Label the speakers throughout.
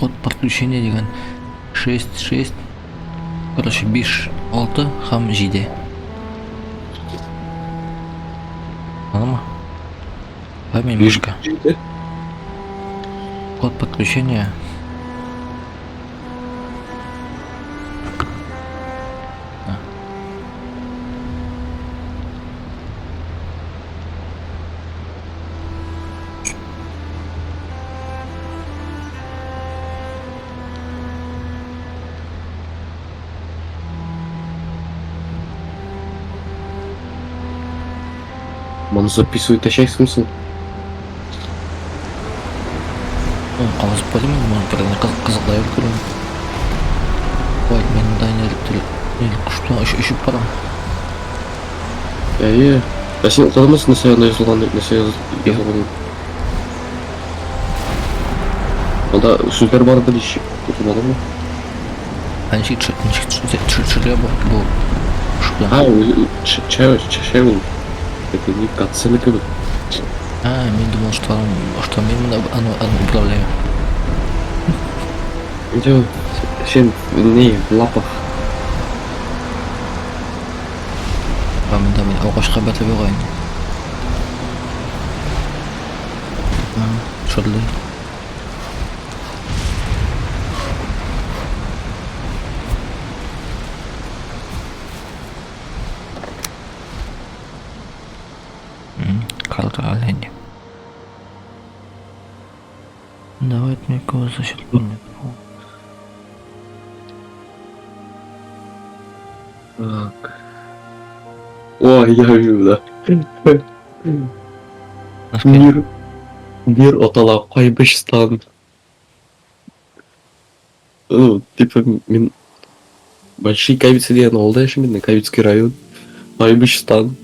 Speaker 1: Код подключения дигән 6 6 короче 5 6 һәм 7. Аңладыңмы? Давай мин мышка.
Speaker 2: 7.
Speaker 1: Код подключения.
Speaker 2: Моны записывать итәчәксеңме соң?
Speaker 1: Ну, калгызып куйдым инде моны бер кызыклай күрәм. Ой, мин монда инде кош белән очып барам.
Speaker 2: Әйе. Ә син укыдыңмы нәрсә янда язылган дип, нәрсә язылган? Анда сүзләр бар иде ич, укымадыңмы?
Speaker 1: Ә ничек төшерергә бу кош белән?
Speaker 2: А, чәй, чәй ул. Это не катсцена кебек.
Speaker 1: А, мин думал, что мин моны аны управляю.
Speaker 2: Идё, син не в лапах.
Speaker 1: Ә монда мин агачка бәрелеп юк инде. Төшерде. Карта олень. Давай мне кого защелкнуть.
Speaker 2: Так. О, я вижу, да. Мир, мир атала Кайбычстан. Ну, типа, мин Большие Кайбицы дигән авылда яшим инде, Кайбицкий район. Кайбычстан.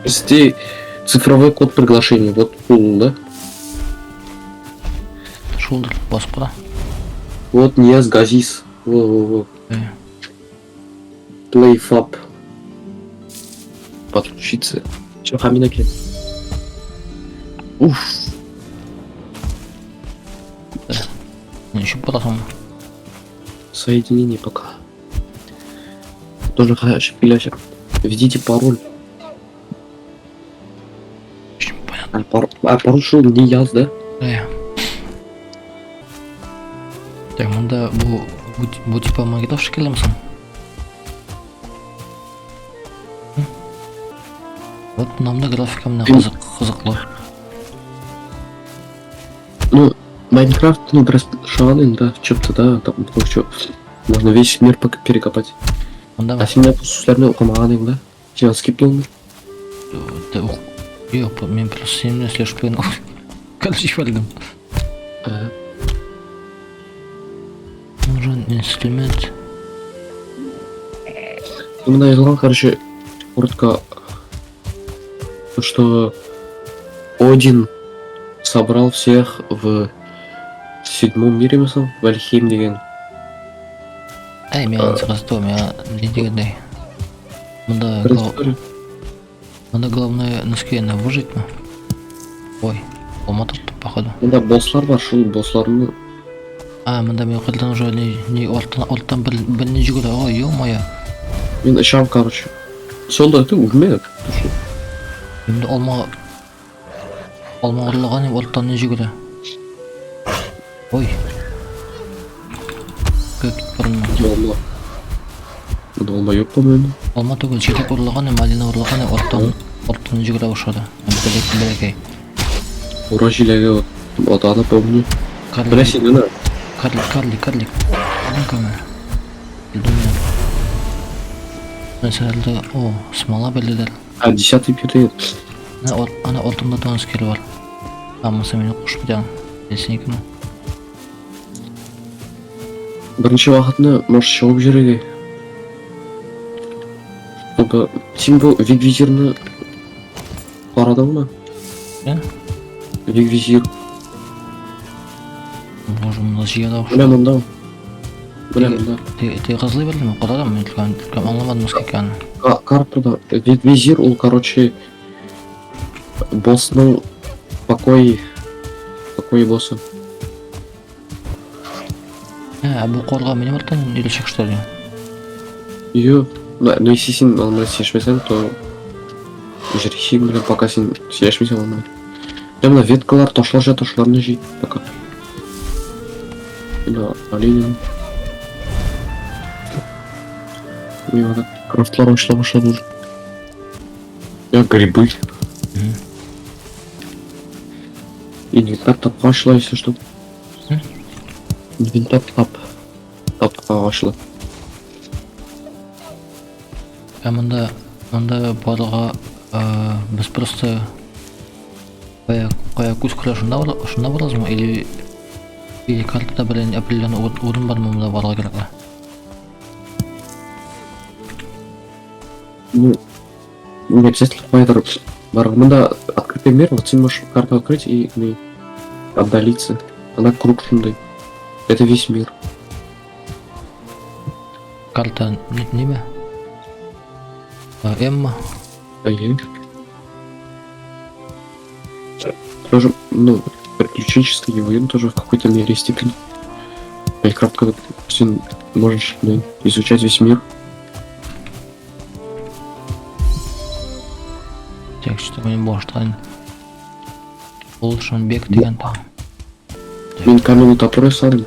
Speaker 2: Ввести цифровой код приглашения. Вот ул, да?
Speaker 1: Шулдыр, басып кара.
Speaker 2: Вот Нияз Газиз. Во-во-во. PlayFab. Подключиться. Все, Хаминаки. Уф.
Speaker 1: Ничек барасың?
Speaker 2: Соединение пока. Тоже хорошо. Введите пароль.
Speaker 1: Очень понятно.
Speaker 2: А, пароль шул Нияз, да?
Speaker 1: Да. Так, монда бу типа Майнкрафт шикеллеме соң? Вот монда графика менә кызык, кызыклы.
Speaker 2: Ну, Майнкрафт, ну, бераз ошаган инде, да, чем-то, да, там, потому что можно весь мир перекопать.
Speaker 1: Монда
Speaker 2: А син бу сүзләрне укымаган идең, да? Син скипнул?
Speaker 1: Юк, мин просто синең белән сөйләшеп куйдым. Короче, җибәрдем. Нужен инструмент.
Speaker 2: Ну, менә язылган, короче, коротко, то, что Один собрал всех в седьмом мире, мисал, Вальхейм дигән.
Speaker 1: Әй, миңа кызык, миңа ни дигәндәй. Монда монда главное носки на выжить мы. Ой, алма тоттым, походу.
Speaker 2: Монда босслар бар, шул боссларны.
Speaker 1: А, монда мин кайдан уже не арттан бер ни йөгерә. Ой, ё-моё.
Speaker 2: Мин очам, короче. Сонда ты үлмә.
Speaker 1: Инде алма урлаган идем, арттан ни йөгерә. Ой. Как барма.
Speaker 2: Алма. Монда алма юк, по-моему.
Speaker 1: Алма түгел, читек урлаган идем, малина урлаган идем, арттан йөгерә башлады. Бәләкәй.
Speaker 2: Ура җиләге вот. Вот аны помню.
Speaker 1: Карлик.
Speaker 2: Менә син генә.
Speaker 1: Карлик, карлик, карлик. Каме. Думаю. Мәсәлән, о, смола белделәр.
Speaker 2: А, десятый период.
Speaker 1: Ана ортамда тагын скеле бар. Амысы мине кушып китә. Синекеме?
Speaker 2: Беренче вакытны, может, чыгып йөрергә. Чтобы син бу Вигвизирны карадыңмы?
Speaker 1: Ә?
Speaker 2: Вигвизир.
Speaker 1: Боже, монда җыя да
Speaker 2: Менә монда. Менә монда.
Speaker 1: Ты кызлый белдеме? Карадым, мин только аңламадым нәрсә икәнен.
Speaker 2: Картада Вигвизир ул, короче, боссның покой. Покой босса.
Speaker 1: Ә, бу карга минем арттан йөрәчәк, что ли?
Speaker 2: Юк. Да, ну если син аның белән сөйләшмәсәң, то җөрисең белән пока син сөйләшмисең аның белән. Я менә веткалар, ташлар җа, ташларны җый пока. Менә олень. Мин крафтлар ачыла башлады уже. Я грибы. Инвентарь тапка ачыла, если что. Инвентарь тап. Тапка ачыла.
Speaker 1: Ә монда барырга без просто кая күз күрә шунда шунда барабызмы или картада бер определенный урын бармы монда барырга кирәкме?
Speaker 2: Ну, не обязательно каядыр барырга. Монда открытый мир, вот син можешь карту открыть и не отдалиться. Она круг шундай. Это весь мир.
Speaker 1: Карта ниме? Эмма.
Speaker 2: Әйе. Тоже, ну, приключенческий уен тоже в какой-то мере степени. Майнкрафт, когда ты можешь, ну, изучать весь мир.
Speaker 1: Так, что мин баштан Улшынбек дигән там.
Speaker 2: Мин каменный топор ясадым.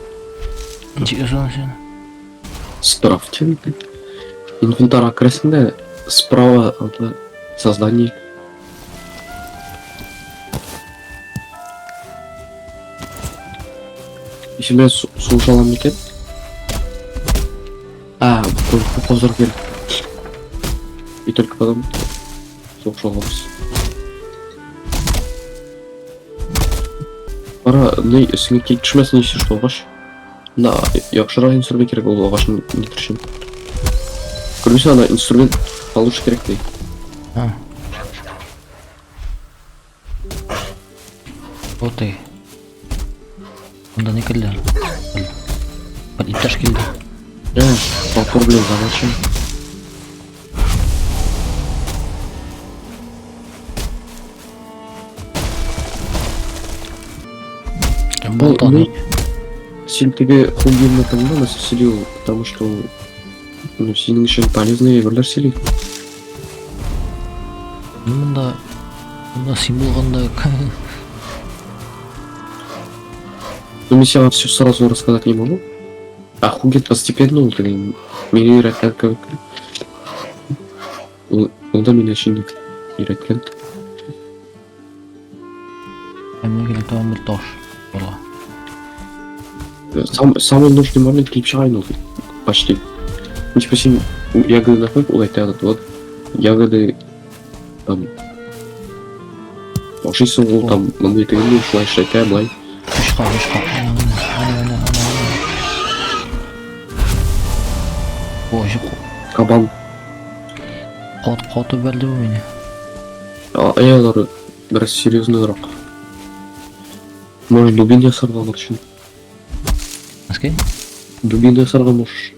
Speaker 1: Ничек ясадың син?
Speaker 2: Скрафтинг. Инвентарь керәсең дә справа анда создание. Исемә сугыша алам микән? А, козыр кирәк. И только потом сугыша алабыз. Кара, ни өстеңә килеп төшмәсен если что агач. Да, яхшырак инструмент кирәк ул агачны нитер өчен. Күрмисең, анда инструмент получше кирәк ди.
Speaker 1: А. Вот и. Монда ни килде? Бер иптәш килде.
Speaker 2: Э, топор белән задача.
Speaker 1: Болтаны.
Speaker 2: Син теге Хугинны тыңла, нәрсә сөйли ул, потому что ул, ну, синең өчен полезный әйберләр сөйли.
Speaker 1: Ну, монда син булганда.
Speaker 2: Ну, мин сиңа все сразу рассказать не могу. А Хугин постепенно ул теге мине өйрәткән кебек. Ул да мине өчен өйрәткән.
Speaker 1: Ә миңа кирәк тагын бер таш. Барга.
Speaker 2: Самый нужный момент килеп чыга инде ул почти. Ну, типа син ягоды находишь, ул әйтә, вот ягоды там ашыйсың, ул там мондый тегендей шулай эшләтә, былай.
Speaker 1: Мышка, мышка. Ана, ана, ана, ана, ана. Ой,
Speaker 2: Кабан.
Speaker 1: Катып бәрде бу мине.
Speaker 2: А, алар бераз серьезныйрак. Может, дубин ясарга алар өчен.
Speaker 1: Нәрсәгә?
Speaker 2: Дубин ясарга можешь.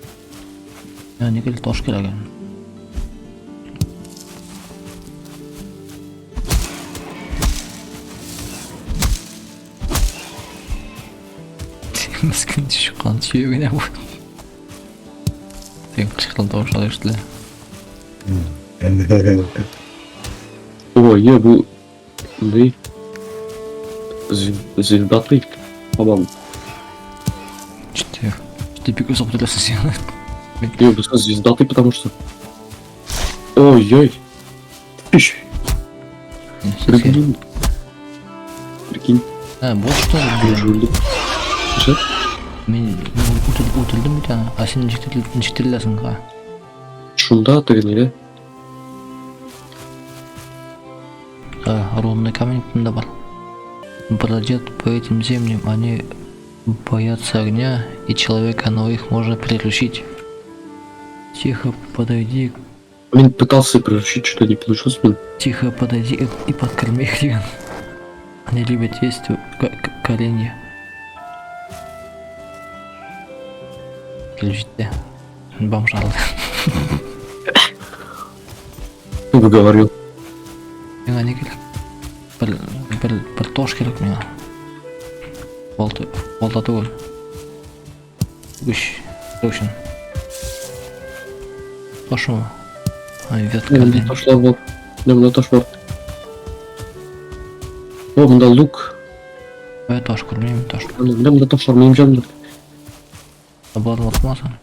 Speaker 1: Ә, ни кирәк таш кирәк. Мескен чыккан сөягенә бу. Теге кычкырган тавышлар ишетелә.
Speaker 2: О, е, бу ни? Звездатый кабан.
Speaker 1: Что? Ты бик озак беләсең син.
Speaker 2: Не, бу звездатый, потому что. Ой-ой. Пищ. Прикинь. Прикинь.
Speaker 1: А, вот что ли,
Speaker 2: Жулик. Что?
Speaker 1: Мин үтелдем бит аны. А син ничек тереләсең ха?
Speaker 2: Шунда теге
Speaker 1: А, рунный камень да бар. Бродят по этим землям, они боятся огня и человека, но их можно приручить. Тихо подойди,
Speaker 2: Мин пытался приручить, что-то не получилось, блин.
Speaker 1: Тихо подойди и подкорми их, Лен. Они любят есть коренья. Включите. Бомжал.
Speaker 2: Кто бы говорил.
Speaker 1: Миңа ни кирәк? Бер таш кирәк миңа. Балта, балта түгел. Үч, өчен. Ташмы? Ай, ветка.
Speaker 2: Монда ташлар бар. Менә монда таш бар. О, монда лук.
Speaker 1: Ай, таш күрмим, таш.
Speaker 2: Менә монда ташлар минем җанымда.
Speaker 1: Табалар атмасың.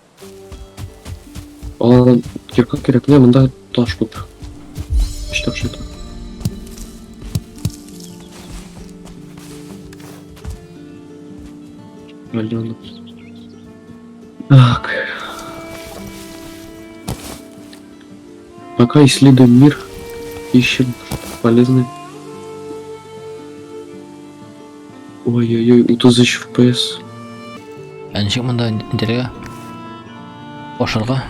Speaker 2: Алардан кирка кирәк. Менә монда таш күп. Өч таш ята. Миллион. Так. Пока исследуем мир, ищем что-то полезное. Ой-ой-ой, 33 FPS.
Speaker 1: Ә ничек монда нитәргә? Ашарга?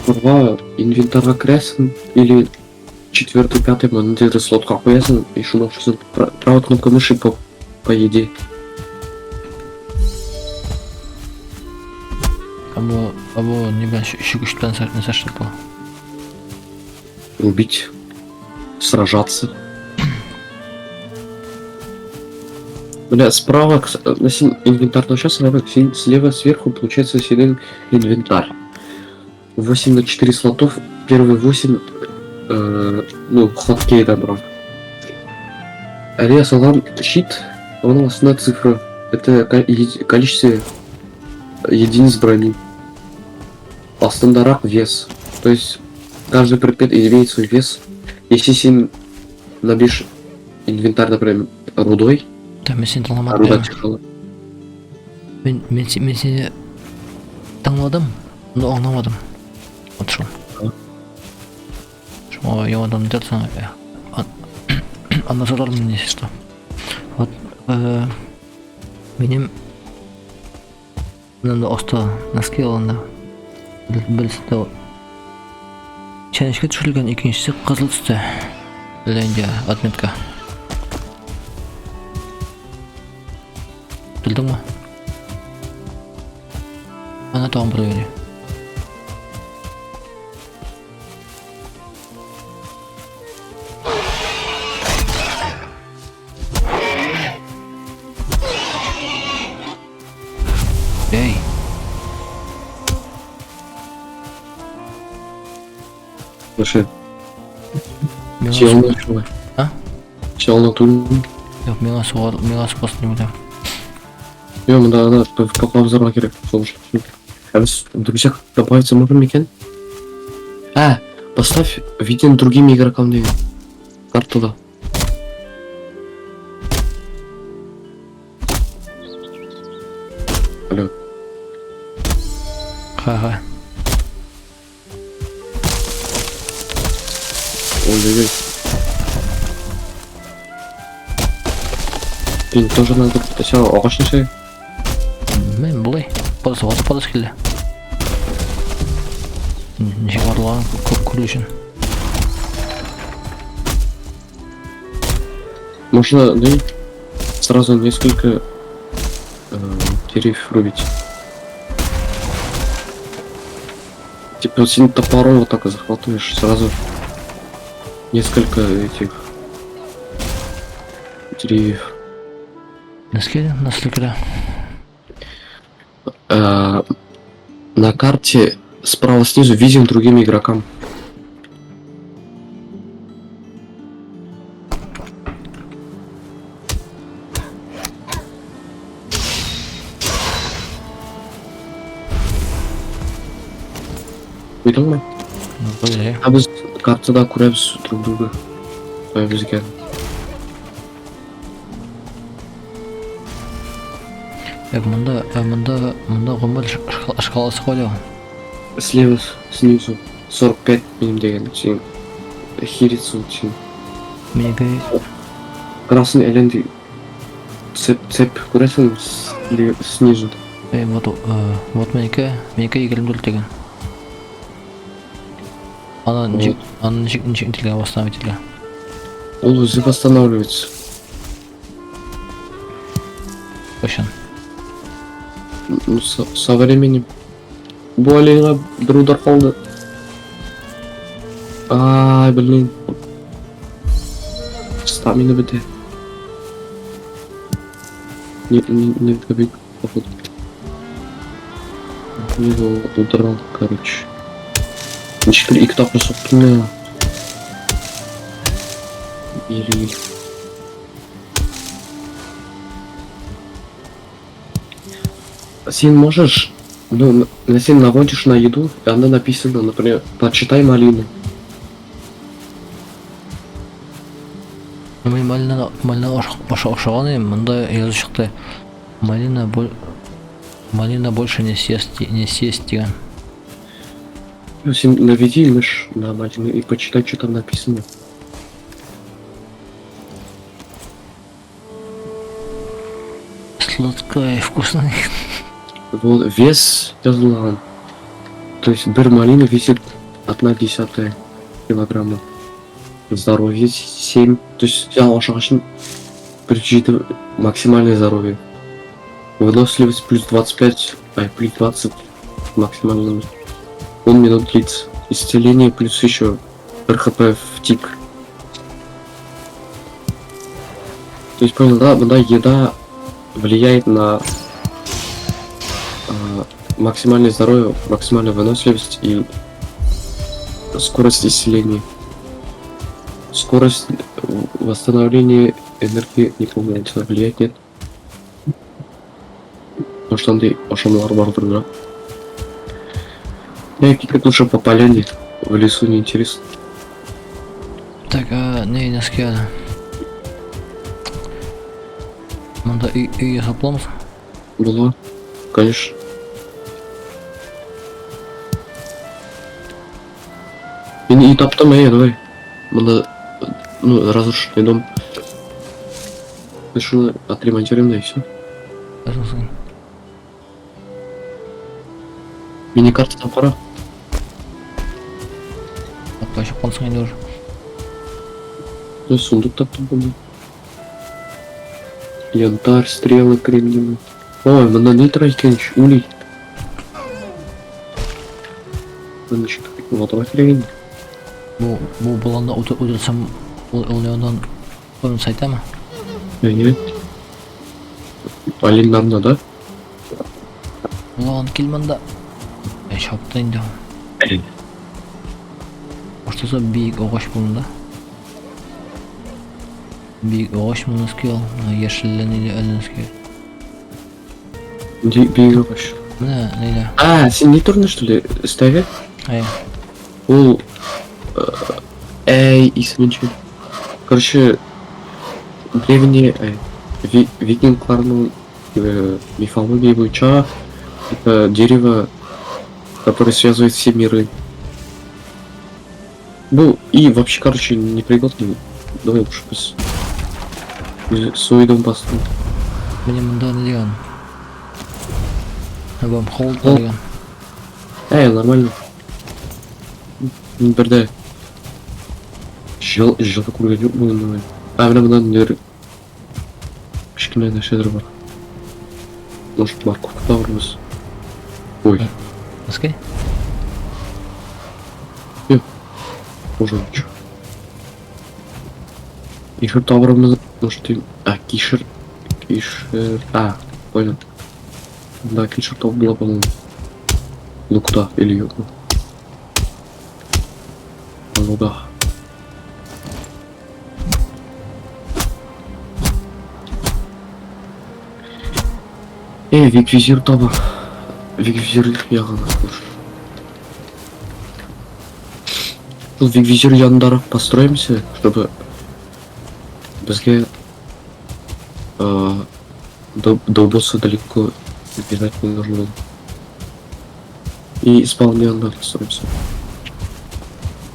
Speaker 2: Турга инвентарьга керәсең или четвертый, пятый ниндидер слотка куясың и шуны ашыйсың. Правая кнопка мыши по еде.
Speaker 1: Ә бу ни белән чүкеч белән нәрсә эшләп була?
Speaker 2: Убить. Сражаться. Бля, справа, на син инвентарь ачасың, син слева сверху, получается, синең инвентарь. 8 на 4 слотов, первые 8, ну, хоткей добра. Әле ясалган щит, аның астында цифра. Это количество единиц брони. Астындарак вес. То есть каждый предмет имеет свой вес. Если син набьешь инвентарь, например, рудой,
Speaker 1: Да, мин сине
Speaker 2: а
Speaker 1: тыңламадым.
Speaker 2: руда тяжелая.
Speaker 1: Мин сине тыңладым, но аңламадым. Вот шул. Шуңа яңадан нитәрсең, аңлашалармын, если что. Вот, минем монда аста носки алында берсендә чәнечке төшерелгән, икенчесе кызыл төстә. Әллә инде отметка. Белдеңме? Ана тагын берәү йөри. Эй!
Speaker 2: Слушай,
Speaker 1: Миңа
Speaker 2: челны шулай.
Speaker 1: А?
Speaker 2: Челны түгел.
Speaker 1: Юк, миңа сугар, миңа суккасын дип уйлыйм.
Speaker 2: Юк, монда ана PvP обзорга кирәк. Солнышко. А без в друзьях добавиться можем микән? А, поставь виден другим игрокам дигән. Картада. Алло.
Speaker 1: Ха-ха.
Speaker 2: Ой-ой-ой. Блин, тоже надо сначала агач нәрсә?
Speaker 1: Мин болай. Падасы ватып падасы килде. Ничек ватылганын күрү өчен.
Speaker 2: Можно, да, сразу несколько деревьев рубить. Типа син топором вот так захватываешь сразу несколько этих деревьев.
Speaker 1: Носки, носки керә.
Speaker 2: На карте справа снизу видим другим игрокам. Уйдыңмы?
Speaker 1: Белә.
Speaker 2: А без картада күрәбез друг друга. Кая без икән.
Speaker 1: Ә монда гомер шкаласы кайда?
Speaker 2: Слева снизу 45 минем дигән син хирицу син.
Speaker 1: Минеке
Speaker 2: Красный әйләнде цепь цепь күрәсең снизу.
Speaker 1: Вот вот минеке 24 дигән. Аны ничек аны ничек ителгән восстановить ителгән?
Speaker 2: Ул үзе восстанавливается.
Speaker 1: Кайчан?
Speaker 2: Ну, со временем. Бу оленьга бер удар калды. Ай, блин. Стамина бетә. Не, не, не побег, походу. Не удрал, короче. Ничек ике тапкыр суктым я. Или... Син можешь, ну, на син наводишь на еду, и она написана, например, прочитай малину.
Speaker 1: Мин малина малина ашаган идем, монда язу чыкты. Малина малина больше не съест, не съесть дигән.
Speaker 2: Ну, син наведи мышь на малину и почитай, что там написано.
Speaker 1: Сладкая и вкусная.
Speaker 2: Вот, вес язылган. То есть бер малина весит 1,1 килограмма. Здоровье 7. То есть я ашагач бер максимальное здоровье. Выносливость плюс 25, ай, плюс 20 максимально. Он минут длится. Исцеление плюс еще РХП в тик. То есть понял, да, да, еда влияет на максимальное здоровье, максимальную выносливость и скорость исцеления. Скорость восстановления энергии, не помню, это влияет, нет? Может, андай ашамалар бардыр, да? Я китеп лучше по поляне, в лесу неинтересно.
Speaker 1: Так, а не нәрсәгә әле? Монда өй, өй ясап буламы?
Speaker 2: Була, конечно. Мин өй таптым, әй, давай. Монда, ну, разрушенный дом. Без шуны отремонтируем, да и все.
Speaker 1: Соң.
Speaker 2: Мини-картадан кара.
Speaker 1: Атка чыккансың инде уже.
Speaker 2: Ну, сундук таптым монда. Янтарь, стрелы кремниевые. Ой, монда ни тора икән, улей. Монда ничек ватырга кирәк инде.
Speaker 1: Бу бу боланны үтерсәм, ул яннан куймаса әйтәме?
Speaker 2: Әйе. Оленьнарны, да?
Speaker 1: Болан кил монда. Ә, чапты инде. Башласа биек агач бу монда. Биек агач монысы ул. Яшелле ниле әллә.
Speaker 2: Биек агач.
Speaker 1: Менә ниле.
Speaker 2: А, син ни турында, что ли? Өстәге?
Speaker 1: Әй.
Speaker 2: Ул әй, исеме ничек? Короче, древние викингларның мифология буенча это дерево, которое связывает все миры. Ну, и вообще, короче, непригодный. Давай лучше без свой дом построим.
Speaker 1: Менә монда ни дигән? Вам холодно
Speaker 2: Ул-
Speaker 1: дигән.
Speaker 2: Әй, нормально. Бер дә җыл җылы күргән юк бүген давай. А, менә монда ниләр кечкенә нәрсәләр бар. Может, морковка табарбыз. Ой,
Speaker 1: Носки?
Speaker 2: уже ничего. Кишер табарбыз, может, и... А, кишер. Кишер. А, понял. Да, кишер топ было, по-моему. Лукта или юк. Ну да. Эй, Виквизир таба. Виквизир ягына слушай. Шул Виквизир янындарак построимся, чтобы безгә до босса далеко бежать не нужно было. И спаун янында построимся.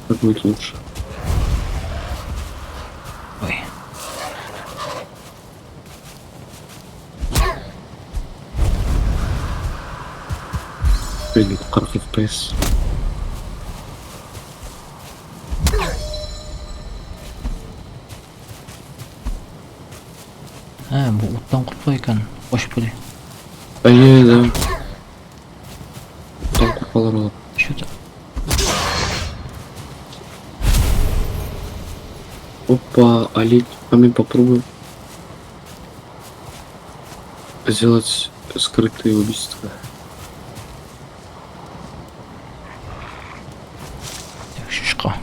Speaker 2: Так будет лучше.
Speaker 1: Ой.
Speaker 2: Блин, 40 FPS.
Speaker 1: Ә, бу уттан курка икән. Качып килә.
Speaker 2: Әйе, да. Там куркалар алар.
Speaker 1: Что-то.
Speaker 2: Опа, олень. А мы попробуем. Сделать скрытые убийства.
Speaker 1: Так, чучка.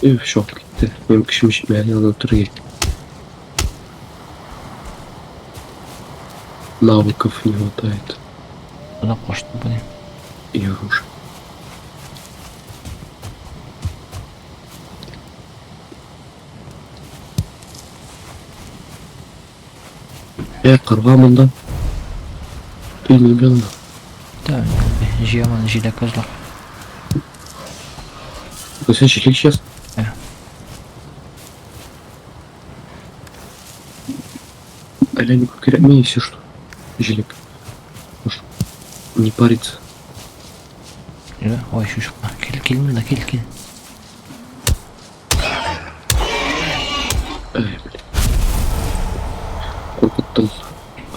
Speaker 2: И все, китте. Минем көчем җитмәде аны үтерергә. Навыков не хватает.
Speaker 1: Куда кошты блин.
Speaker 2: И оружия. Карга монда. Кил минем янына.
Speaker 1: Да, җыямын җиләк эзләп.
Speaker 2: Син җиләк җыясың?
Speaker 1: Ә.
Speaker 2: Әллә ни күп кирәкми, если что. Җиләк. Может, не париться.
Speaker 1: Йә, ой, чучка. Кил, кил монда, кил, кил.
Speaker 2: Эй, блин. Куркыттым.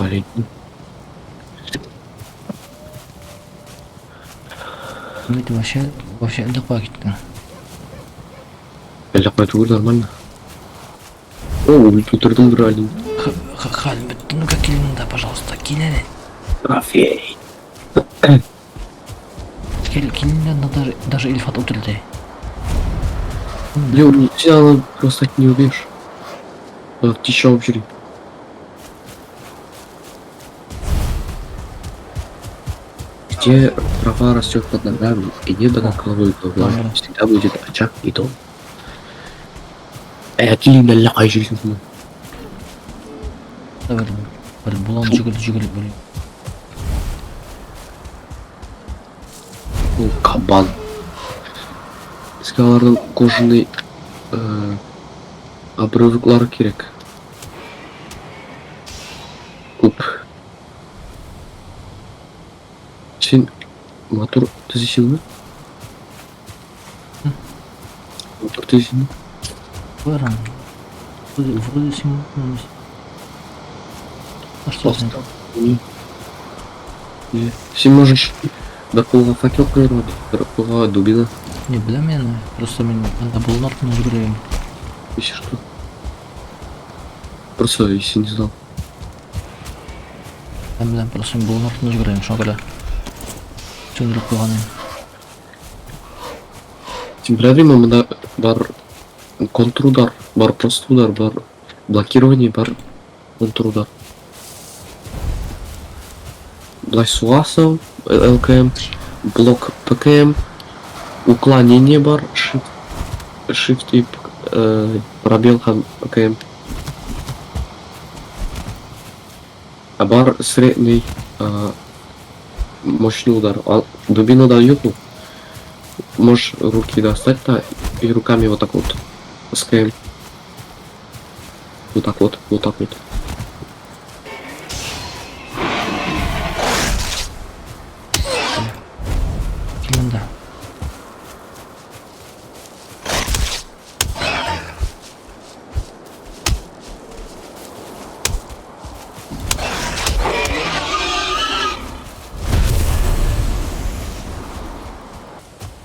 Speaker 2: Олень.
Speaker 1: Өмет вообще, вообще әллә кая киттең.
Speaker 2: Әллә кая түгел, нормально. О, үтердем бер олень.
Speaker 1: Хәл бетте, ну-ка кил монда, пожалуйста, кил әле.
Speaker 2: Трофей.
Speaker 1: Кил, кил монда, даже, даже Илфат үтерде.
Speaker 2: Блин, тебя просто так не убьешь. Надо птичья обжри. Где трава растет под ногами и небо над головой голубое,
Speaker 1: Добро.
Speaker 2: всегда будет очаг и дом. Ә, килин әллә кай җирсең шуны.
Speaker 1: Бер, бер болан җигел җигел бер.
Speaker 2: Ул кабан. Безгә аларның кожаный обрывоклары кирәк. Күп. Син мотор төзисеңме? Мотор төзисеңме?
Speaker 1: Барам. Вроде, вроде син. А что син?
Speaker 2: Не. Не. Син можешь бер кулга факел куярга, бер кулга дубина,
Speaker 1: Не беләм мин, просто мин анда болан артыннан йөгерәм.
Speaker 2: если что. Просто если не знал.
Speaker 1: Беләм, беләм, просто мин болан артыннан йөгерәм, шуңа күрә. Сүндереп куйган идем.
Speaker 2: Син беләсеңме, монда бар контрудар, бар просто удар, бар блокирование, бар контрудар. Былай сугасың, ЛКМ, блок ПКМ, уклонение бар, shift, shift и пробел һәм ПКМ. А бар средний мощный удар. А дубину дают, ну, можешь руки достать, да, и руками вот так вот. С КМ. Вот так вот, вот так вот.
Speaker 1: Кил монда.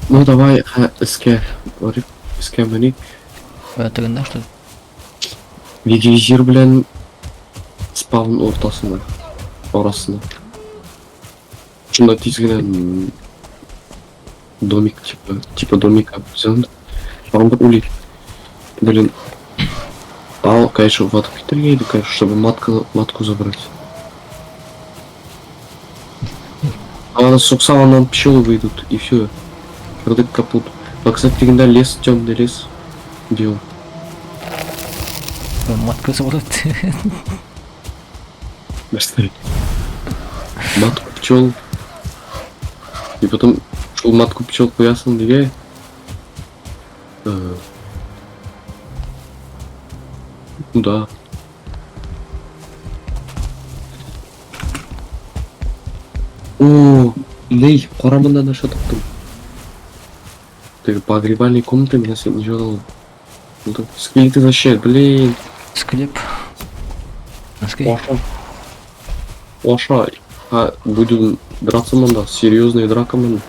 Speaker 2: Ну давай, эскә барып, эскә меник.
Speaker 1: Тегендә что ли?
Speaker 2: Җир белән спаун уртасында, арасында. Шунда тиз генә домик, типа домика сделан. Тагын бер улей. Блин. А, конечно, в ад китәргә иде, конечно, чтобы матку забрать. А она сукса, нам пчелы выйдут, и все. Кырдык капут. А, кстати, тегендә лес, темный лес. Биом.
Speaker 1: Матка забрать.
Speaker 2: Нәрсә? Матку пчел. И потом шул матку пчел куясың дигән. Ну да. О, ней, кара монда нәрсә таптым. Теге погребальный комната меня сегодня не ждал. Булды. Скелеты защищают, блин.
Speaker 1: Склеп. Носки.
Speaker 2: Аша. Аша. А, буду драться монда. Серьезная драка монда.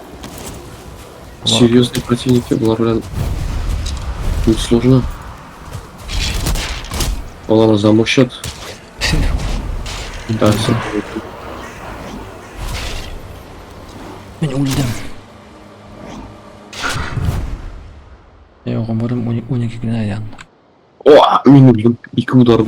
Speaker 2: Серьезные противники, болар белән бик сложно. Аларны замочат. Да, всё.
Speaker 1: Мин үлдем. Я гомерем 12 генә янды.
Speaker 2: О, мин үлдем. Ике удар.